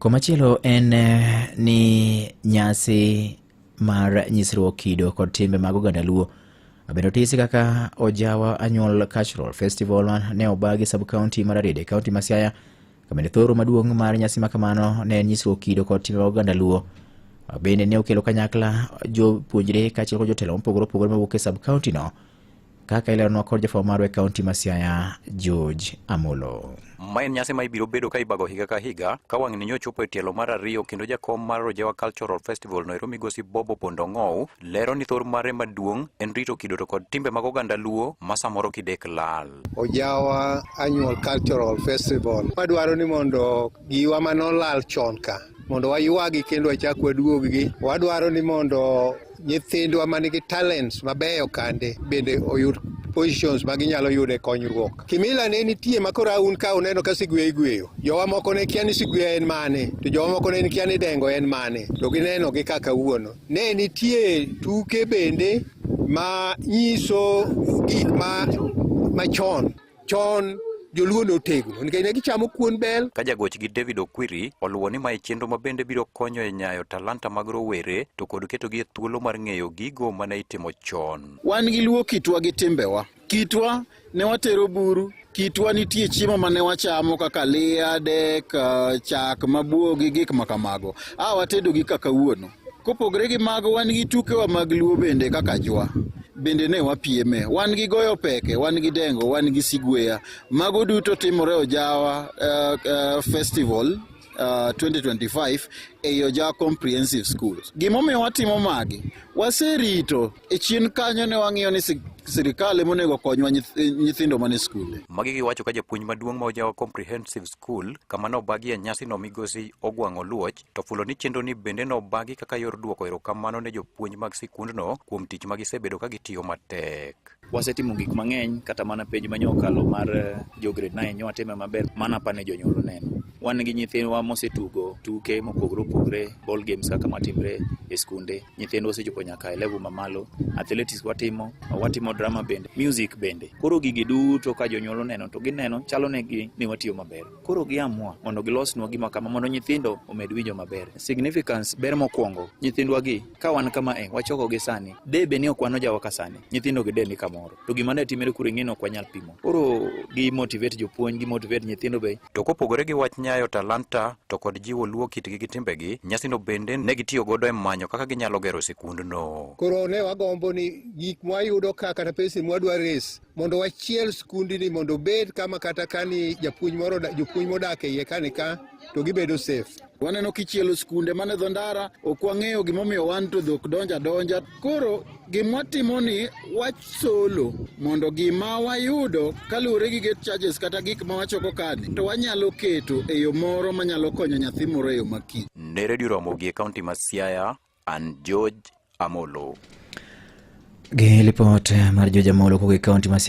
Komachielo en ni nyasi mar nyisruok kido kod timbe mag oganda Luo bende otisi kaka Ojawa Annual Cultural Festival ne obagi sub county mar Arede, kaunti ma Siaya. Kabende thoro maduong' mar nyasi ma kamano ne en nyisruok kido kod timbe mag oganda Luo. Bende ne okelo kanyakla jopuonjre kaachiel kod jotelo mopogore opogore mawuok e sub county no kaka ileronwa kod jafwambo marwa e kaunti ma Siaya George Amolo. Ma en nyasi ma ibiro bedo ka ibago higa ka higa ka wang'ni nyochopo e tielo mar ariyo kendo jakom mar Ojawa Cultural Festival noero migosi Bobo Pondong'ow lero ni thor mare maduong' en rito kido to kod timbe mag oganda Luo ma samoro kidek lal. Ojawa Annual Cultural Festival. Wadwaro ni mondo giwa manolal chon ka mondo waywagi kendo wachak waduoggi. Wadwaro ni mondo nyithindwa manigi talents mabeyo kande bende oyud positions ma ginyalo yude konyruok. Kimila ne nitie ma koro un ka uneno ka sigwe igweyo. Jowa moko ne kia ni sigwe en mane, to jowa moko ne kia ni dengo en mane, to gineno gi kaka kawuono. Ne nitie tuke bende ma nyiso gik ma machon chon joluo notegno nikech ne gichamo kuon bel. Ka jagochgi David Okwiri oluwo ni mae chenro ma bende biro konyo e nyayo talanta mag rowere to kod ketogi e thuolo mar ng'eyo gigo mane itimo chon. Wan gi luo kitwa gi timbewa. Kitwa ne watero buru, kitwa nitie chiemo mane wachamo kaka liya, dek, chak, mabuo gi gik ma kamago. A watedo gi kaka kawuono. Kopogre gi mago, wan gi tukewa mag luo bende kaka jwa. Bende ne wapieme. Wan gi goyo peke, wan gi dengo, wan gi sigweya. Mago duto timore Ojawa Festival 2025 e Ojawa Comprehensive Schools. Gimomiyo watimo magi, waserito e chien kanyo ne wang'iyo ni sirikal ema onego okonywa nyithindo mane skunde. Magi giwacho ka japuonj maduong' ma Ojawa Comprehensive School kama nobagie nyasino migosi Ogwang' Oluoch to fulo ni chenro ni bende nobagi kaka yor duoko erokamano ne jopuonj mag sikundno kuom tich ma gisebedo ka gitiyo matek. Wasetimo gik mang'eny kata mana penj manyo okalo mar jo grade 9 nyo watime maber mana apani jonyuol oneno. Wan gi nyithindwa mosetugo tuke mopogore opogore, ball games kaka matimre e skunde. Nyithindwa osechopo nyaka e level mamalo. Athletics watimo, watimo drama bende, music bende. Koro gigi duto ka jonyuol oneno to gineno chalo negi ni watiyo maber. Koro giamua mondo gilosnwa gima kama mondo nyithindo omed winjo maber. Significance ber mokwongo nyithindwa gi ka wan kama e wachoko gi sani de be ni ok wan ojawa ka sani nyithindo gi de ni kamoro to gima ne timore kuro ing'e ni ok wanyal pimo. Koro gi motivate jopuonj gi motivate nyithindo be. To kopogore gi wach nyayo talanta to kod jiwo luo kitgi gi timbegi, nyasino bende ne gitiyo godo e manyo kaka ginyalo gero sikundno. Koro ne wagombo ni gik mwayudo ka kata pesa mwadwa raise mondo wachiel skundni mondo obed kama kata kani japuonj moro jopuonj modak e iye kani ka to gibedo safe. Waneno kichielo skunde mane dho ndara, ok wang'eyo gimomiyo wan to dhok donja donja. Koro gimwatimo ni wasolo mondo gima wayudo kaluwore gi gate charges kata gik ma wachoko kani to wanyalo keto e yo moro manyalo konyo nyathi moro e yo makiny. Ne Radio Ramogi e kaunti ma Siaya, an George Amolo. Gi lipot mar George Amolo kowuok e kaunti ma Siaya.